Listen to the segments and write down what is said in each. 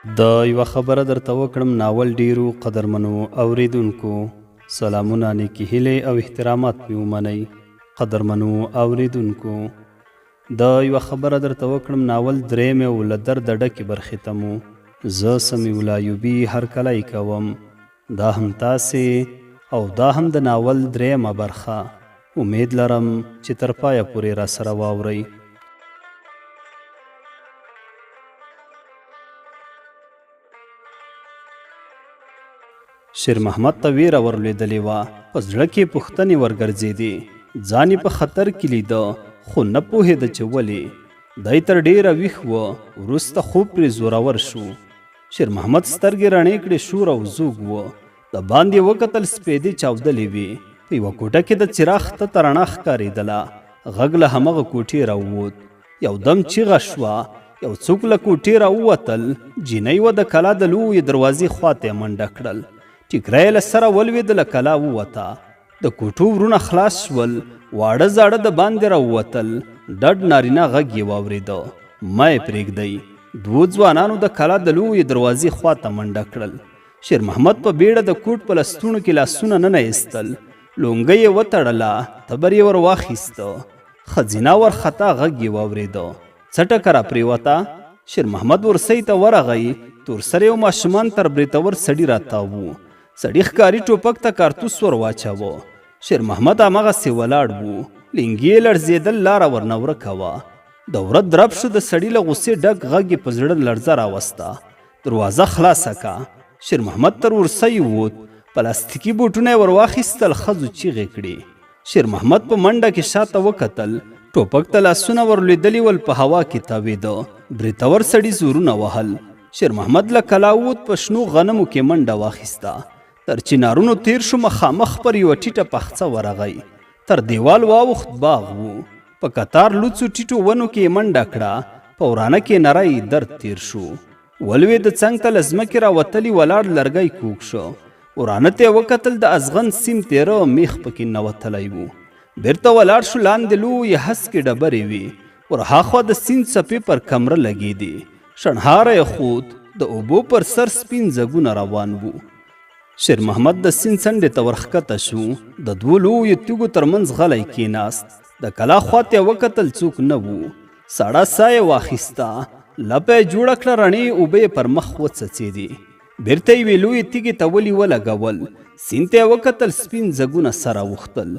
د یوه خبره درته وکړم ناول ډیرو قدرمنو اوریدونکو سلامونه نیکې هیلې او احترامات مې ومنئ. قدرمنو اوریدونکو د یوه خبره درته وکړم ناول درېیمې او له درده ډکې برخې ته مو زه سمیع الله ایوبي هرکلی کوم. دا هم تاسې او دا هم د ناول درېیمه برخه. امید لرم چې تر پایه پورې راسره واورئ. شېرمحمد ته وېره ورلوېدلې وه، په زړه کې یې پوښتنې ورګرځېدې، ځان یې په خطر کې لیده، خو نه پوهېده چې ولې؟ دی تر ډېره ویښ و، وروسته خوب پرې زورور شو. شېرمحمد سترګې رڼې کړې، شور او زوږ و. د باندې یې وکتل، سپېدې چاودلې وې. په یوه کوټه کې د څراغ تته رڼا ښکارېدله. غږ له همغه کوټې راووت. یو دم چیغه شوه، یو څوک له کوټې راووتل، جینۍ وه، د کلا د لویې دروازې خواته یې منډه کړل. ټیکری یې له سره ولوېد، له کلا ووته. د کوټو ورونه خلاص شول، واړه زاړه د باندې راووتل، ډډ نارینه غږ یې واورېده، مه یې پرېږدئ. دوو ځوانانو د کلا د لویې دروازې خواته منډه کړل. شېرمحمد په بېړه د کوټ په لستوڼو کې لاسونه ننه ایستل، لونګۍ یې وتړله، تبر یې ور واخیسته. ښځینه وارخطا غږ یې واورېده، څه ټکه راپرېوته؟ شېرمحمد ورسۍ ته ورغی، تورسری او ماشومان تر برېتور سړي راتاو وو. سړي ښکاري ټوپک ته کارتوس ور واچاوه. شېرمحمد هماغسې ولاړ و، لینګي یې لړزېدل، لاره ورنه ورکه وه. د وره درب شو، د سړي له غوسې ډک غږ یې په زړه لړزه راوسته، دروازه خلاصه که! شېرمحمد تر ورسۍ ووت، پلاستیکي بوټونه یې ور واخیستل، ښځو چیغې کړې. شېرمحمد په منډه کې شاته وکتل، ټوپک ته لاسونه ورلوېدلي ول، په هوا کې تاوېده، برېتور سړي زورونه وهل. شېرمحمد له کلا ووت، په شنو غنمو کې منډه واخیسته، تر چنارونو تېر شو، مخامخ پر یوه ټیټه پخڅه ورغی، تر دېوال واوښت، باغ و، په کتار لوڅو ټیټو ونو کې یې منډه کړه، په ورانه کې نری درد تېر شو. ولوېد، څنګ ته له ځمکې راوتلی ولاړ لرګی کوږ شو. ورانه ته یې وکتل، د ازغن سیم تېره میخ پکې ننوتلی و. بېرته ولاړ شو، لاندې لویې هسکې ډبرې وې، ورهاخوا د سیند څپې پر کمره لګېدې. شڼهاره یې خوت، د اوبو پر سر سپین ځګونه روان وو. شېرمحمد د سیند څنډې ته ورښکته شو، د دوو لویو تیږو تر منځ غلی کېناست. د کلا خواته یې وکتل، څوک نه وو. سړه ساه یې واخیسته، لپه یې جوړه کړه، رڼې اوبه یې پر مخ وڅڅېدې. بېرته یوې لویې تیږې ته ولي ولګول، سیند ته یې وکتل، سپین ځګونه سره اوښتل.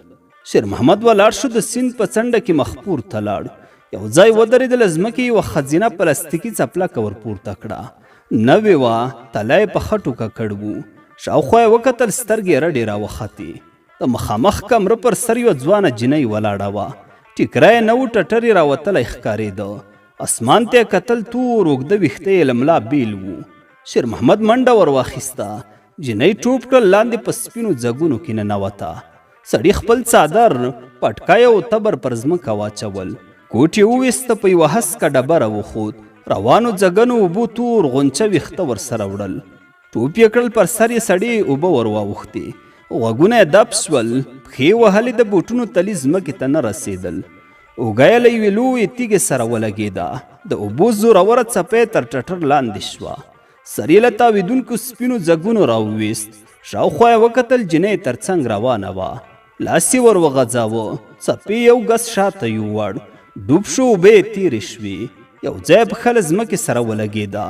شېرمحمد ولاړ شو، د سیند په څنډه کې مخ پورته لاړ. یو ځای ودرېد، له ځمکې یوه ښځینه پلاستیکي څپلکه ور پورته کړه. نوې وه، تلی یې په خټو ککړ و. شاوخوا یې وکتل، سترګې یې رډې راوختې. د مخامخ کمره پر سر یوه ځوانه جینۍ ولاړه وه. ټیکری یې نه و، ټټر یې راوتلی ښکارېده. اسمان ته یې کتل، تور اوږده ویښته یې له ملا بېل وو. شېرمحمد منډه ور واخیسته، جینۍ ټوپ کړل، لاندې په سپینو ځګونو کې ننوته. سړي خپل څادر، پټکی او تبر پر ځمکه واچول. کوټ یې وویسته، په یوه هسکه ډبره وخوت. روانو ځګنو اوبو تور غونچه ویښته ورسره وړل. ټوپ یې کړل، پر سر یې سړې اوبه ور واوښتې. غوږونه یې دپ شول، پښې یې وهلې، د بوټونو تلي ځمکې ته نه رسېدل. اوږه یې له یوې لویې تیږې سره ولګېده، د اوبو زوروره څپه یې تر ټټر لاندې شوه. سر یې له تاوېدونکو سپینو ځګونو راوویست، شاوخوا یې وکتل، جینۍ یې تر څنګ روانه وه. لاس یې ور وغځاوه، څپې یو ګز شاته یووړ، ډوب شو، اوبه یې تېرې شوې. یو ځای پښه له ځمکې سره ولګېده،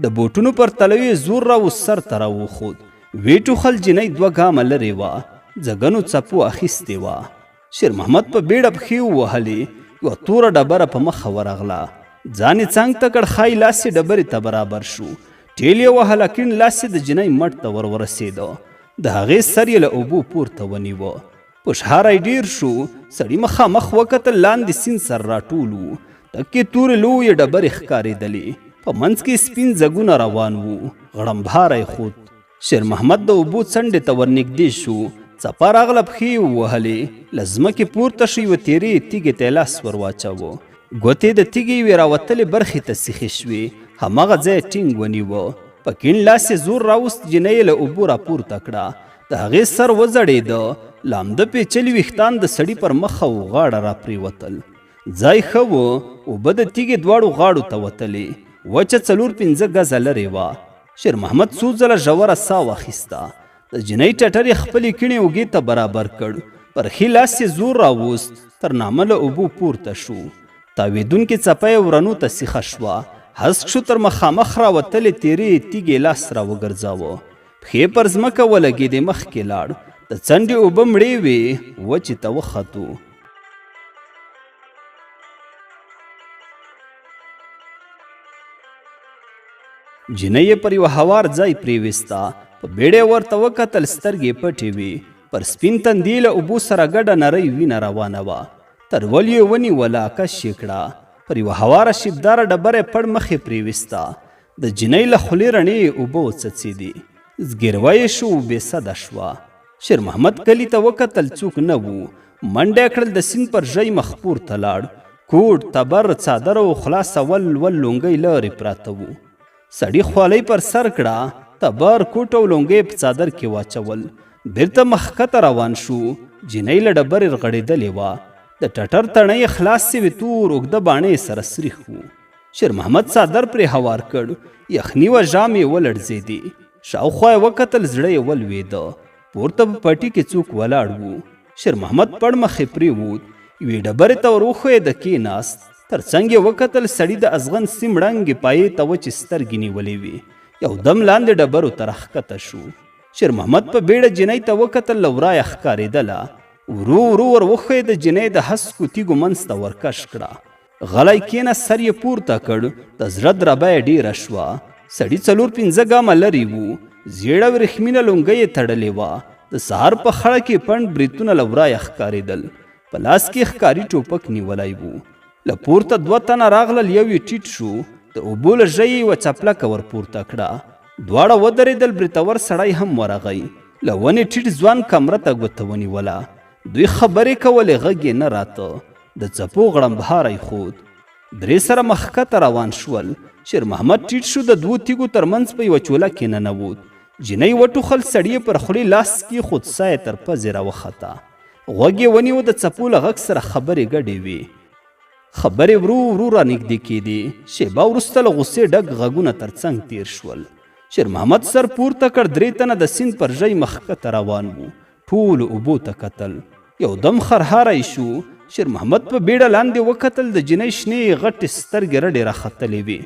د بوټونو پر تلیو یې زور راوست، سر ته راوخوت، ویې ټوخل، جینۍ دوه ګامه لرې وه، ځګنو څپو اخیستې وه. شېرمحمد په بېړه پښې ووهلې، یوه توره ډبره په مخه ورغله، ځان یې څنګ ته کړ، ښايي لاس یې ډبرې ته برابر شو، ټېل یې وهله، کیڼ لاس یې د جینۍ مټ ته ور ورسېده، د هغې سر یې له اوبو پورته ونیوه. پشهاری ډېر شو، سړي مخامخ وکتل، لاندې سیند سره راټول وو، تکې تورې لویې ډبرې ښکارېدلې، په منځ کې سپین ځګونه روان وو، غړمبهاری خوت. شېرمحمد د اوبو څنډې ته ورنږدې شو، څپه راغله، پښې یې ووهلې، له ځمکې پورته شو، یوه تېرې تیږې ته یې لاس ور واچاوه، ګوتې یې د تیږې یوې راوتلې برخې ته سیخې شوې، هماغه ځای یې ټینګ ونیوه، په کیڼ لاس یې زور راوست، جینۍ یې له اوبو راپورته کړه، د هغې سر وځړېده، لامده پېچلي ویښتان د سړي پر مخ او غاړه راپرېوتل. ځای ښه و، اوبه د تیږې دواړو غاړو ته وتلې. وچه 4-5 ګزه لرې وه. شېرمحمد څو ځله ژوره ساه واخیسته. د جینۍ ټټر یې خپلې کیڼې اوږې ته برابر کړ. پر ښي لاس یې زور راوست، تر نامه له اوبو پورته شو. تاوېدونکې څپه یې ورنو ته سیخه شوه. هسک شو، تر مخامخ راوتلې تیرې تیږې لاس راوګرځاوه. پښې پر ځمکه ولګېدې، مخکې لاړ. د څنډې اوبه مړې وې، وچې ته وختو. جینۍ یې پر یوه هوار ځای پرېویسته. په بیړه یې ورته وکتل، سترګې یې پټې وې. پر سپین تندي له اوبو سره ګډه نرۍ وینه روانه وه. تر ولیو یې ونیوله، کش یې کړه. پر یوه هواره شیبداره ډبره یې پړ مخې پرېویسته. د جینۍ له خولې رڼې اوبه وڅڅېدې. ځګیروی یې شو، بې سده شوه. شېرمحمد کلي ته وکتل، څوک نه وو. منډه یې کړل، د سیند پر ژۍ مخ پورته لاړ. کوټ، تبر، څادر او خلاصه ول ول لونګۍ لرې پراته وو. سړي خولۍ پر سر کړه، تبر، کوټ او لونګۍ په څادر کې واچول. بیرته مخ ښکته روان شو. جینۍ له ډبرې رغړېدلې وه. د ټټر تڼۍ یې خلاصې وې، تور اوږده باڼه یې سره سریښ وو. شېرمحمد څادر پرې هوار کړ. یخني وه، ژامې یې ولړزېدې. شاوخوا یې وکتل، زړه یې ولوېده. پورته په پټي کې څوک ولاړ وو. شېرمحمد پړ مخې پرېووت، یوې ډبرې ته ور وښویېده، کېناست. تر څنګ یې وکتل، سړي د ازغن سیم ړنګې پایې ته وچې سترګې نیولې وې. یو دم لاندې ډبرو ته راښکته شو. شېرمحمد په بیړه جینۍ ته وکتل، له ورایه ښکارېدله. ورو ورو ور وښویېده، جینۍ د هسکو تیږو منځ ته ورکش کړه. غلی کېناست، سر یې پورته کړ، د زړه دربا یې ډېره شوه. سړي 4-5 ګامه لرې وو. زیړه ورېښمینه لونګۍ یې تړلې وه. د سهار په خړه کې پنډ بریتونه له ورایه ښکارېدل. په لاس کې ښکاري ټوپک نیولی وو. له پورته 2 تنه راغلل، یو یې ټیټ شو، د اوبو له ژۍ یې یوه څپلکه ور پورته کړه. دواړه ودرېدل، بریتور سړی هم ورغی. له ونې ټیټ ځوان کمره ته ګوته ونیوله. دوی خبرې کولې، غږ یې نه راته. د څپو غړمبهاری خود. درې سره مخکته روان شول. شېرمحمد ټیټ شو، د 2 تیږو تر منځ په یوه چوله کې ننووت. جینۍ وټوخل، سړي یې پر خولې لاس کېښود، ساه یې تر پزې راوخته. غوږ یې ونیو، د څپو له غږ سره خبرې ګډې وې. خبرې ورو ورو رانږدې کېدې. شېبه وروسته له غوسې ډک غږونه تر څنګ تېر شول. شېرمحمد سر پورته کړ، 3 تنه د سیند پر ژۍ مخکته روان وو. ټولو اوبو ته کتل. یو دم خرهاری شو. شېرمحمد په بیړه لاندې وکتل، د جینۍ شنې غټې سترګې رډې راختلې وې،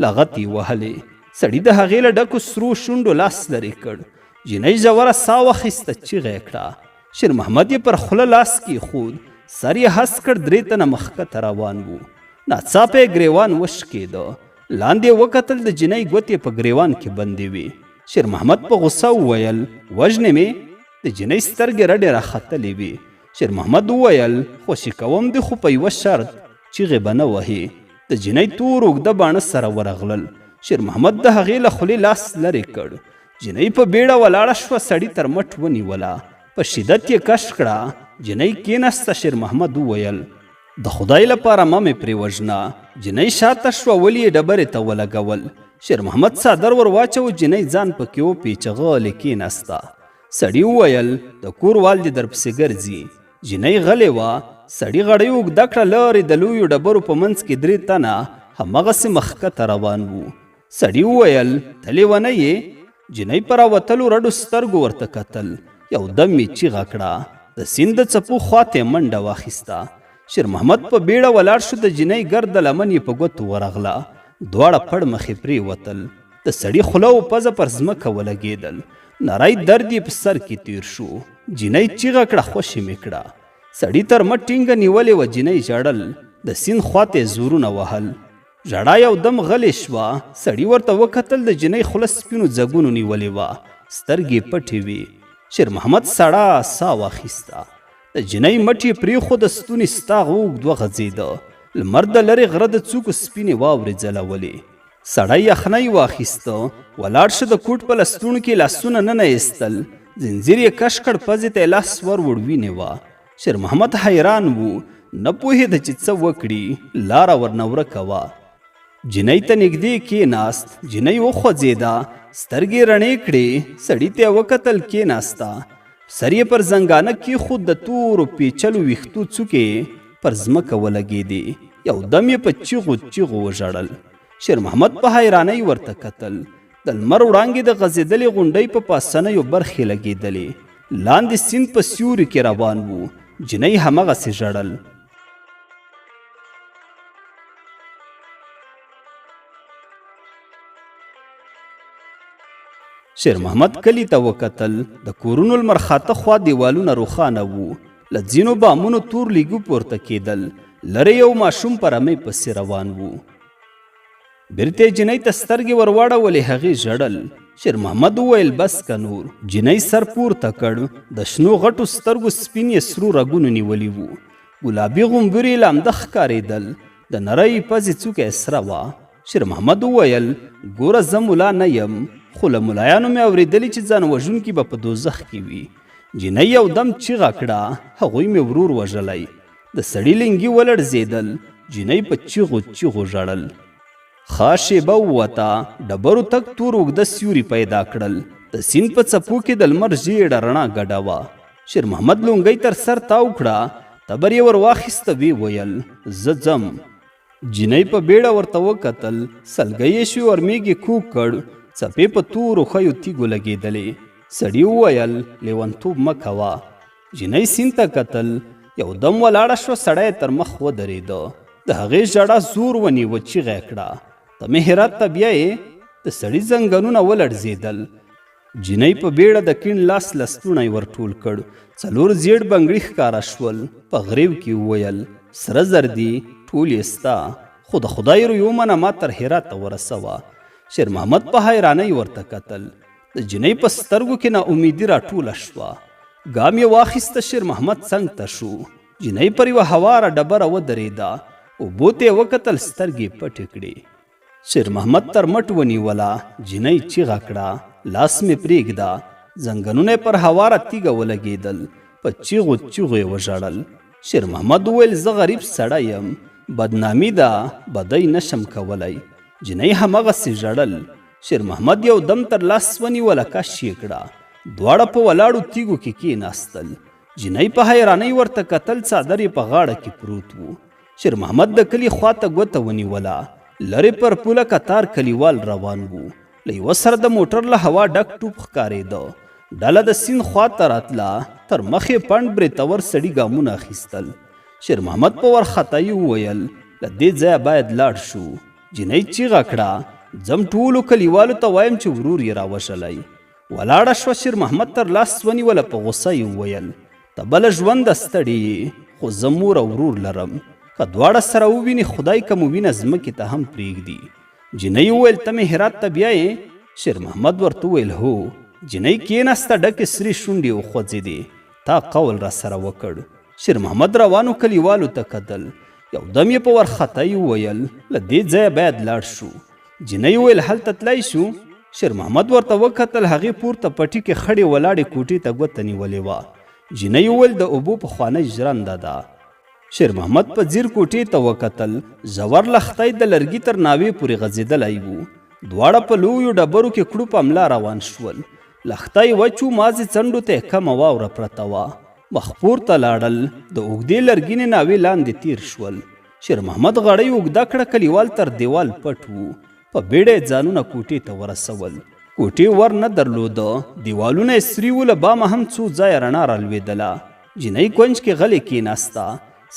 لغتې یې وهلې. سړي د هغې له ډکو سرو شونډو لاس لرې کړ. جینۍ ژوره ساه واخیسته، چیغه یې کړه. شېرمحمد یې پر خوله لاس کېښود، سر یې هسک کړ، 3 تنه مخکته روان وو. ناڅاپه یې ګریوان وشکېده. لاندې یې وکتل، د جینۍ ګوتې په ګریوان کې بندې وې. شېرمحمد په غوسه وویل، وژنې مې؟ د جینۍ سترګې رډې راختلې وې. شېرمحمد وویل، خوشې کوم دې، خو په یوه شرط، چیغې به نه وهې. د جینۍ تور اوږده باڼه سره ورغلل. شېرمحمد د هغې له خولې لاس لرې کړ. جینۍ په بیړه ولاړه شوه، سړي تر مټ ونیوله، په شدت یې کش کړه. جینۍ کېناسته. شېرمحمد وویل، د خدای لپاره مه مې پرې وژنه. جینۍ شاته شوه، ولې یې ډبرې ته ولګول. شېرمحمد څادر ور واچوه، جینۍ ځان پکې وپېچه، غلې کېناسته. سړي وویل، د کور وال دې درپسې ګرځي. جینۍ غلې وه. سړي غړۍ اوږده کړه، لرې د لویو ډبرو په منځ کې 3 تنه هماغسې مخکته روان وو. سړي وویل، ته لیونی یې؟ جینۍ په راوتلو رډو سترګو ورته کتل. یو دم یې چیغه کړه. د سیند د څپو خواته یې منډه واخیسته. شېرمحمد په بیړه ولاړ شو، د جینۍ ګرده لمن یې په ګوتو ورغله. دواړه پړ مخې پرېوتل. د سړي خوله او پزه پر ځمکه ولګېدل. نری درد یې په سر کې تیر شو. جینۍ چیغه کړه، خوشې مې کړه. سړي تر مټ ټینګه نیولې وه. جینۍ ژړل، د سیند خواته یې زورونه وهل. ژړا یو دم غلې شوه. سړي ورته وکتل، د جینۍ خوله سپینو ځګونو نیولې وه، سترګې پټې وې. شېرمحمد سړه ساه واخیسته. د جینۍ مټ یې پرېښود، د ستوني ستاغ اوږد وغځېده. لمر د لرې غره د څوکو سپینې واورې ځلولې. سړی یخنۍ واخیسته، ولاړ شو، د کوټ په لستوڼو کې لاسونه ننه ایستل. زنځیر یې کش کړ، پزې ته یې لاس وروړ، وینې وه. شېرمحمد حیران و، نه پوهېده چې څه وکړي، لاره ورنه ورکه وه. جینۍ ته نږدې کېناست. جینۍ وخوځېده، سترګې رڼې کړې، سړي ته یې وکتل، کېناسته. سر یې پر زنګانه کېښود، د تورو پیچلو ویښتو څوکې پر ځمکه ولګېدې. یو دم یې په چیغو چیغو وژړل. شېرمحمد په حیرانۍ ورته کتل. د لمر وړانګې د غځېدلې غونډۍ په پاسنیو برخې لګېدلې. لاندې سیند په سیوري کې روان و. جینۍ همغسې ژړل. شېرمحمد کلي ته وکتل. د کورونو لمرخاته خوا دیوالونه روښانه وو. له ځینو بامونو تور لیګو پورته کېدل. لرې یو ماشوم په رمې پسې روان و. بیرته یې جینۍ ته سترګې ور واړولې، هغې ژړل. شېرمحمد وویل، بس که نور. جینۍ سر پورته کړ. د شنو غټو سترګو سپین یې سرو رګونو نیولي وو. ګلابي غومبوري یې لامده ښکارېدل. د نرۍ پزې څوکه یې سره وه. شېرمحمد وویل، ګوره زه ملا نه یم، خو له ملایانو مې اورېدلي چې ځان وژونکي به په دوزخ کې وي. جینۍ یو دم چیغه کړه، هغوی مې ورور وژلی. د سړي لینګي ولړزېدل. جینۍ په چیغو چیغو ژړل. ښه شېبه ووته، ډبرو تک تور اوږده سیوري پیدا کړل. د سیند په څپو کې د لمر ژېړه رڼا ګډه وه. شېرمحمد لونګۍ تر سر تاو کړه، تبر یې ور واخیسته، ویې ویل، زه ځم. جینۍ په بېړه ورته وکتل، سلګۍ یې شوې، ورمېږ یې کوږ کړ، څپې په تورو ښیو تیږو لګېدلې. سړي وویل، لېونتوب مه کوه. جینۍ سیند ته کتل، یو دم ولاړه شوه، سړی یې تر مخ ودرېده. د هغې ژړا زور ونیوه، چیغه یې کړه، ته مې هرات ته بیایې؟ د سړي زنګنونه ولړزېدل. جینۍ په بیړه د کیڼ لاس لستوڼی ور ټول کړ، څلور زیړ بنګړي ښکاره شول، په غریو کې وویل، سره زر دي، ټول یې ستا، خو د خدای روی ومنه ما تر هراته ورسوه. شېرمحمد په حیرانۍ ورته کتل، د جینۍ په سترګو کې ناامیدي راټوله شوه. ګام یې واخیسته، شېرمحمد څنګ ته شو. جینۍ پر یوه هواره ډبره ودرېده، اوبو ته یې وکتل، سترګې یې پټې کړې. شېرمحمد تر مټ ونیوله، جینۍ چیغه کړه، لاس مې پرېږده. زنګنونه یې پر هواره تیږه ولګېدل، په چیغو چیغو یې وژړل. شېرمحمد وویل، زه غریب سړی یم، بدنامي ده، بدۍ نه شم کولی. جینۍ همغسې ژړل. شېرمحمد یو دم تر لاس ونیوله، کش یې کړه. دواړه په ولاړو تیږو کې کېناستل. جینۍ په حیرانۍ ورته کتل، څادر یې په غاړه کې پروت و. شېرمحمد د کلي خوا ته ګوته ونیوله. لرې پر پوله کتار کلیوال روان وو. له یوه سره د موټر له هوا ډک ټوپ ښکارېده. ډله د سیند خوا ته راتله. تر مخ یې پنډ برېتور سړي ګامونه اخیستل. شېرمحمد په وارخطایي وویل، له دې ځایه باید لاړ شو. جینۍ چیغه کړه، ځم ټولو کلیوالو ته وایم چې ورور یې راوژلی. ولاړه شوه، شېرمحمد تر لاس ونیوله، په غوسه یې وویل، ته به له ژونده ستړې یې، خو زه مور او ورور لرم. که دواړه سره وویني، خدای که مو وینه ځمکې ته هم پرېږدي. جینۍ وویل، ته مې هرات ته بیایې؟ شېرمحمد ورته وویل، هو. جینۍ کېناسته، ډکې سرې شونډې یې وخوځېدې، تا قول راسره وکړ. شېرمحمد روانو کلیوالو ته کتل، یو دم یې په وارخطایي وویل، له دې ځایه باید لاړ شو. جینۍ وویل، هلته تلای شو؟ شېرمحمد ورته وکتل، هغې پورته پټي کې خړې ولاړې کوټې ته ګوته نیولې وه. جینۍ وویل، د اوبو پخوانۍ ژرنده ده. شېرمحمد په ځیر کوټې ته وکتل، ژور لښتی د لرګي تر ناوې پورې غځېدلی و. دواړه په لویو ډبرو کې کړوپه ملا روان شول. لښتی وچ و، مازې څنډو ته یې کمه واوره پرته وه. مخ پورته لاړل، د اوږدې لرګینې ناوې لاندې تېر شول. شېرمحمد غړۍ اوږده کړه، کلیوال تر دېوال پټ وو. په بیړه یې ځانونه کوټې ته ورسول. کوټې ور نه درلوده، دیوالونه یې سري وو، له بامه هم څو ځایه رڼا رالوېدله. جینۍ کونج کې غلې کېناسته.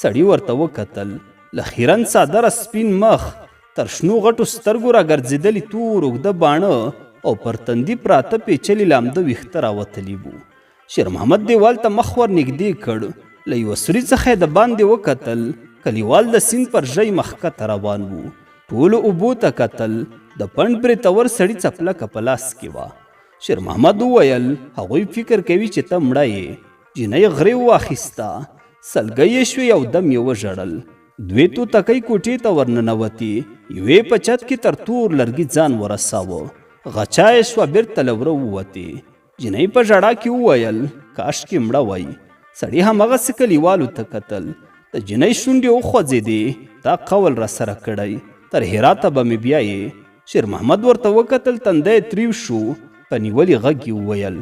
سړي ورته وکتل. له خیرن څادره سپین مخ، تر شنو غټو سترګو راګرځېدلي تور اوږده باڼه او پر تندي پراته پېچلي لامده ویښته راوتلي وو. شېرمحمد دېوال ته مخ ور نږدې کړ، له یوه سوري څخه یې د باندې وکتل، کلیوال د سیند پر ژۍ مخ کښته روان وو. ټولو اوبو ته کتل، د پنډ برېتور سړي څپلکه په لاس کې وه. شېرمحمد وویل، هغوی فکر کوي چې ته مړه یې. جینۍ غرېو واخیسته، سلګۍ یې شوې، یو دم یې وژړل. دوې توتکۍ کوټې ته ورننوتې، یوې په چت کې تر تور لرګي ځان ورساوه، غچا یې شوه، بېرته له وره ووتې. جینۍ په ژړا کې وویل، کاشکې مړه وای. سړي همغسې کلیوالو ته کتل. د جینۍ شونډې وخوځېدې، تا قول راسره کړی، تر هراته به مې بیایې. شېرمحمد ورته وکتل، تندی یې تریو شو، په نیولي غږ یې وویل،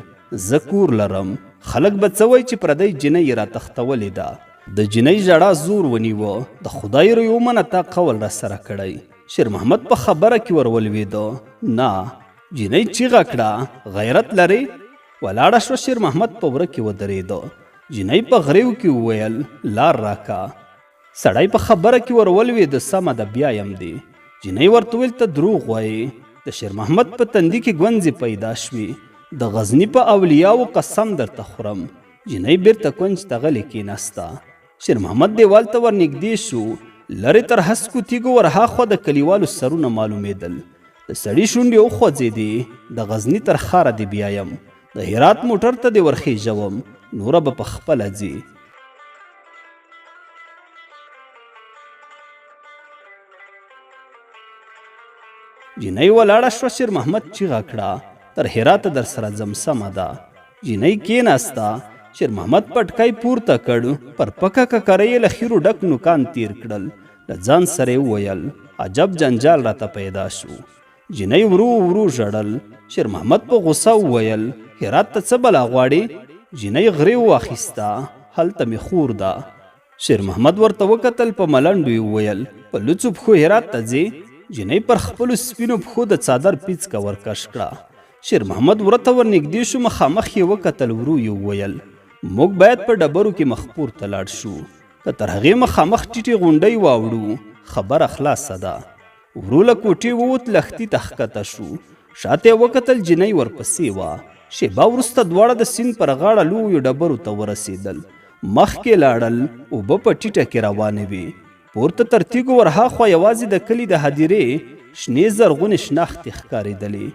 زه کور لرم، خلک به څه وایي چې پردۍ جینۍ یې راتښتولې ده. د جینۍ ژړا زور ونیوه، د خدای روی ومنه، تا قول راسره کړی. شېرمحمد په خبره کې ور ولوېده. نه. جینۍ چیغه کړه، غیرت لرې؟ ولاړه شوه شېرمحمد په وره کې ودرېده. جینۍ په غریو کې وویل، لار راکه. سړی په خبره کې ور ولوېده، سمه ده بیایم دې. جینۍ ورته وویل، ته دروغ وایې. د شېرمحمد په تندي کې ګونځې پیدا شوې. د غزني په اولیاوو قسم درته خورم. جینۍ بیرته کونج ته غلې کېناسته. شېرمحمد دېوال ته ورنږدې شو. لرې تر هسکو تیږو ورهاخوا د کلیوالو سرونه معلومېدل. د سړي شونډې وخوځېدې، د غزني تر ښاره دې بیایم. د هرات موټر ته دې ورخېژوم. نوره به په خپله ځې. جینۍ ولاړه شوه، شېرمحمد چیغه کړه، تر هراته درسره ځم، سمه ده. جینۍ کېناسته، شېرمحمد پټکی پورته کړ، پر پکه ککرۍ یې له خیرو ډک نوکان تېر کړل، له ځان سره یې وویل، عجب جنجال راته پیدا شو. جینۍ ورو ورو ژړل، شېرمحمد په غوسه وویل، هرات ته څه بلا غواړې؟ جینۍ غرېو واخیسته، هلته مې خور ده. شېرمحمد ورته وکتل، په ملنډو یې وویل، په لوڅو پښو هرات ته ځې؟ جینۍ پر خپلو سپینو پښو د څادر پیڅکه ورکش کړه. شېرمحمد وره ته ورنږدې شو، مخامخ یې وکتل، ورو یې وویل، موږ باید په ډبرو کې مخ پورته لاړ شو. که تر هغې مخامخ ټیټې غونډۍ واوړو، خبره خلاصه ده. ورو له کوټې ووت، لښتي ته ښکته شو. شاته یې وکتل، جینۍ ورپسې وه. شېبه وروسته دواړه د سیند پر غاړه لویو ډبرو ته ورسېدل. مخکې لاړل، اوبه په ټیټه کې روانې وې. پورته تر تیږو ورهاخوا یوازې د کلي د هدیرې شنې زرغونې شناختې ښکارېدلې.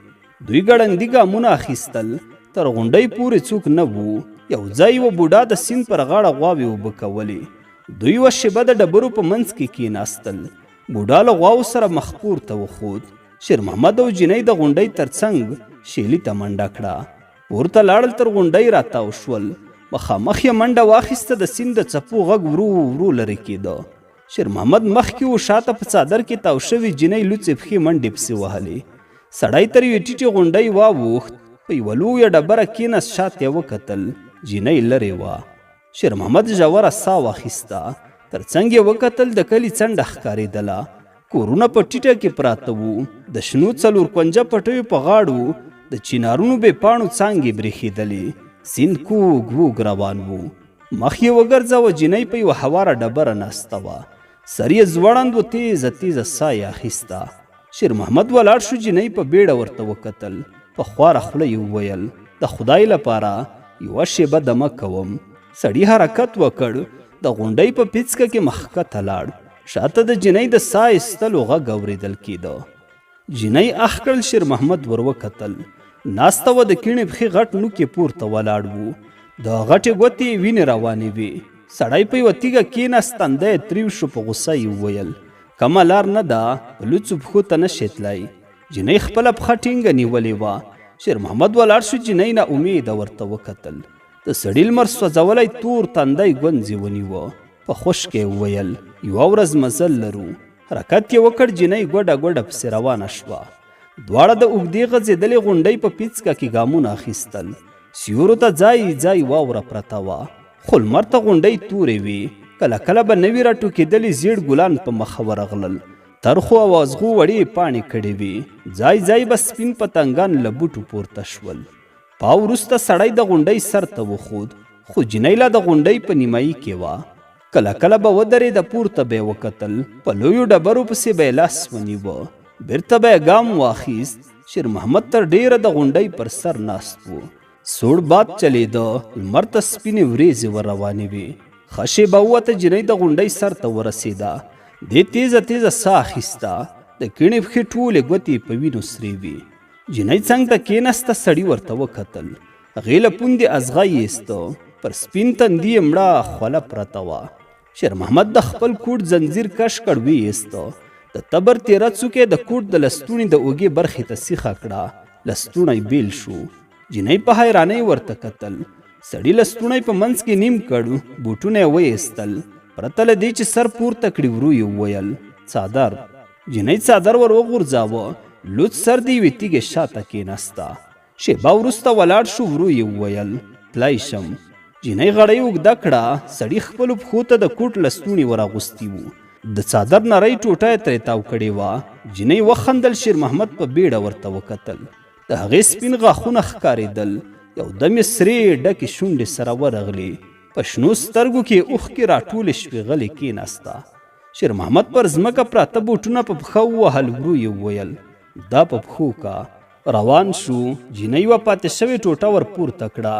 دوی ګړندي ګامونه اخیستل. تر غونډۍ پورې څوک نه وو. یو ځای یوه بوډا د سیند پر غاړه غواوې اوبه کولې. دوی یوه شېبه د ډبرو په منځ کې کېناستل. بوډا له غواوو سره مخ پورته وخوت. شېرمحمد او جینۍ د غونډۍ تر څنګ شېلي ته منډه کړه. پورته لاړل، تر غونډۍ راتاو شول. مخامخ یې منډه واخیسته، د سیند د څپو غږ ورو ورو لرې کېده. شېرمحمد مخکې و، شاته په څادر کې تاو شوې جینۍ لوڅې پښې منډې پسې وهلې. سړی تر یوې ټیټې غونډۍ واوښت، په یوه لویه ډبره کېناست، شاته یې وکتل، جینۍ لرې وه. شېرمحمد ژوره ساه واخیسته، تر څنګ یې وکتل، د کلي څنډه ښکارېدله. کورونه په ټیټه کې پراته وو، د شنو څلور کنجه پټیو په غاړو د چینارونو بې پاڼو څانګې برېښېدلې. سیند کوږ وږ روان و. مخ یې وګرځاوه، جینۍ په یوه هواره ډبره ناسته وه. سر یې ځوړند و، تېزه تېزه ساه یې اخیسته. شېرمحمد ولاړ شو، جینۍ په بېړه ورته وکتل، په خواره خوله یې وویل، د خدای لپاره یوه شېبه دمه کوم. سړي حرکت وکړ، د غونډۍ په پیڅکه کې مخ ښکته لاړ. شاته د جینۍ د ساه ایستلو غږ اورېدل کېده. جینۍ اخ کړل، شېرمحمد ور وکتل. ناسته وه، د کیڼې پښې غټ نوک یې پورته ولاړ و. د غټې ګوتې یې وینې روانې وې. سړی په یوه تیږه کېناست، تندی یې تریو شو، په غوسه یې وویل، کومه لار نه ده، په لوڅو پښو ته نه شې تلای. جینۍ خپله پښه ټینګه نیولې وه. شېرمحمد ولاړ شو، جینۍ نا امیده ورته وکتل. د سړي لمر سوځولی تور تندی ګونځې ونیوه، په خشکه یې وویل، یوه ورځ مزل لرو. حرکت یې وکړ، جینۍ ګوډه ګوډه پسې روانه شوه. دواړه د اوږدې غځېدلې غونډۍ په پیڅکه کې ګامونه اخیستل. سیورو ته ځای ځای واوره پرته وه، خو لمر ته غونډۍ تورې وې. کله کله به نوي راټوکېدلي زیړ ګلان په مخه ورغلل. ترخو او ازغو وړې پاڼې کړې وې. ځای ځای به سپین پتنګان له بوټو پورته شول. پاو وروسته سړی د غونډۍ سر ته وخوت، خو جینۍ لا د غونډۍ په نیمایي کې وه. کله کله به ودرېده، پورته به یې وکتل، په لویو ډبرو پسې به یې لاس ونیوه، بیرته به یې ګام واخیست. شېرمحمد تر ډېره د غونډۍ پر سر ناست و. سوړ باد چلېده، لمر ته سپینې وریځې ور روانې وې. ښه شېبه ووته، جینۍ د غونډۍ سر ته ورسېده. دې تېزه تېزه ساه اخیسته، د کیڼې پښې ټولې ګوتې یې په وینو سرې وې. جینۍ څنګ ته کېناسته، سړي ورته وکتل. هغې له پوندې ازغی ایسته، پر سپین تندي یې مړه خوله پرته وه. شېرمحمد د خپل کوټ ځنځیر کش کړ، ویې ایسته. د تبر تېره څوکه یې د کوټ د لستوڼي د اوږې برخې ته سیخه کړه، لستوڼی بېل شو. جینۍ په حیرانۍ ورته کتل. سړي لستوڼی په منځ کې نیم کړ، بوټونه یې وایستل. پرته له دې چې سر پورته کړي، ورو یې وویل، څادر. جینۍ څادر ور وغورځاوه، لوڅ سر د یوې تیږې شاته کېناسته. شېبه وروسته ولاړ شو، ورو یې وویل، تلای شم. جینۍ غړۍ اوږده کړه، سړي خپلو پښو ته د کوټ لستوڼي ور اغوستي وو. د څادر نرۍ ټوټه یې ترې تاو کړې وه. جینۍ وخندل، شیرمحمد په بیړه ورته وکتل. د هغې سپین غاښونه ښکارېدل. یو دم یې سرې ډکې شونډې سره ورغلې. په شنو سترګو کې یې اوښکې راټولې شوې، غلې کېناسته. شیرمحمد پر ځمکه پراته بوټونه په پښه ووهل، ورو یې وویل، دا په پښو که. روان شو. جینۍ یوه پاتې شوې ټوټه ور پورته کړه،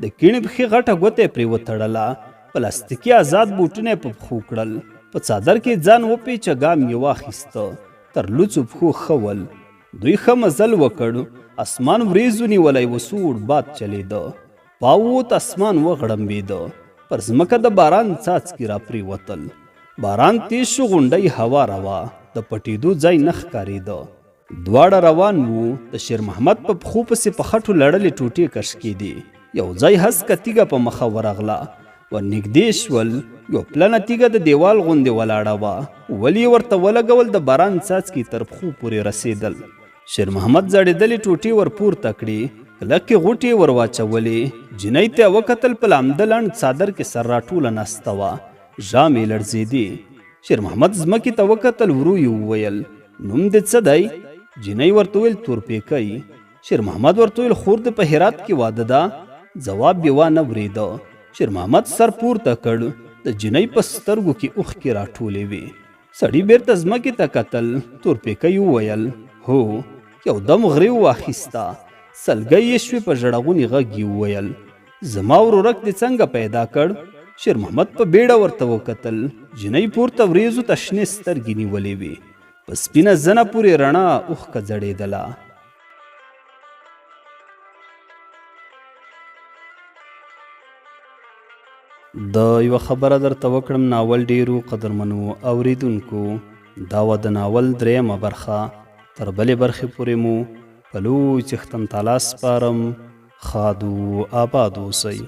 د کیڼې پښې غټه ګوته یې پرې وتړله، پلاستیکي ازاد بوټونه یې په پښو کړل، په څادر کې یې ځان وپېچه، ګام یې واخیسته، تر لوڅو پښو ښه ول. دوی ښه مزل وکړ، اسمان ورېځو نیولی و، سوړ باد چلېده. پاووت، اسمان وغړمبېده، پر ځمکه د باران څاڅکي راپرېوتل. باران تېز شو، غونډۍ هواره وه، د پټېدو ځای نه ښکارېده. دواړه روان وو، د شېرمحمد په پښو پسې په خټو لړلې ټوټې کش کېدې. یو ځای هسکه تیږه په مخه ورغله. ورنږدې شول، یوه پلنه تیږه د دېوال غوندې ولاړه وه. ولي یې ورته ولګول، د باران څاڅکي تر پښو پورې رسېدل. شېرمحمد ځړېدلې ټوټې ور پورته کړې، کلکې غوټې یې ور واچولې. جینۍ ته یې وکتل، په لامده لنډ څادر کې سر راټوله ناسته وه، ژامې یې لړزېدې. شېرمحمد ځمکې ته وکتل، ورو یې وویل، نوم دې څه دی؟ جینۍ ورته وویل، تورپېکۍ. شېرمحمد ورته وویل، خور دې په هرات کې واده ده؟ ځواب یې وانه ورېده. شېرمحمد سر پورته کړ، د جینۍ په سترګو کې اوښکې راټولې وې. سړي بېرته ځمکې ته کتل، تورپېکۍ وویل، هو. یو دم غرېو واخیسته، سلګۍ یې شوې، په ژړغوني غږ یې وویل، زما ورورک دې څنګه پیدا کړ؟ شېرمحمد په بېړه ورته وکتل، جینۍ پورته ورېځو ته شنې سترګې نیولې وې، په سپینه زنه پورې رڼا اوښکه ځړېدله. د یوه خبره درته وکړم ناول ډېرو قدرمنو اورېدونکو دا وه د ناول درېیمه برخه تر بلې برخې پورې مو په لوی څښتن تعالی سپارم ښاد و آباد اوسئ.